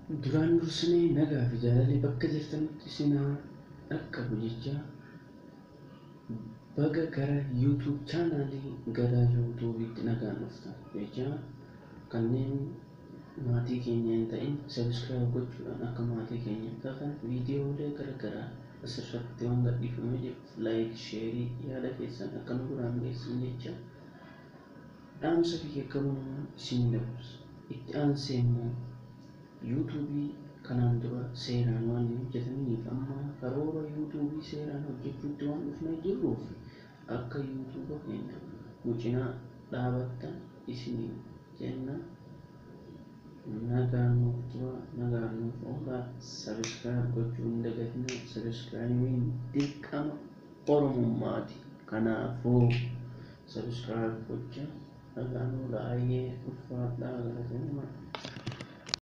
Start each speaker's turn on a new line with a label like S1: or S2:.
S1: Duraan dursinee nagaa fi jaalalli bakka jirtanitti isin haa dhaqqabu jecha, baga gara YouTube chaanaalii Gadaa YouTube'itti nagaan dhuftan jecha, kanneen maatii keenya hin ta'in subscribe gochuudhaan akka maatii keenya taatan, viidiyoolee garaagaraa asirratti waan gadhiifamee jiruuf like, share, yaada keessan akka nu biraan geessan jecha dhaamsa kiyya gabanumaan isin dabarsa. Itti aansee immoo YouTube'ii kanaan dura seeraan waan hin hojjetaminiif, amma karoora YouTube'ii seeraan hojjechuutti waan dhufnee jirruuf, akka YouTubea keenya nu cinaa dhaabattan isinii jenna. Nagaan nuuf tura, nagaan nuuf oolaa. Subscribe gochuu hin dagatinaa. Subscribeiin dirqama Oromummaati. Kanaafuu subscribe gochaa nagaan oolaa. Ayyee, ulfaadhaa, galatoomaa.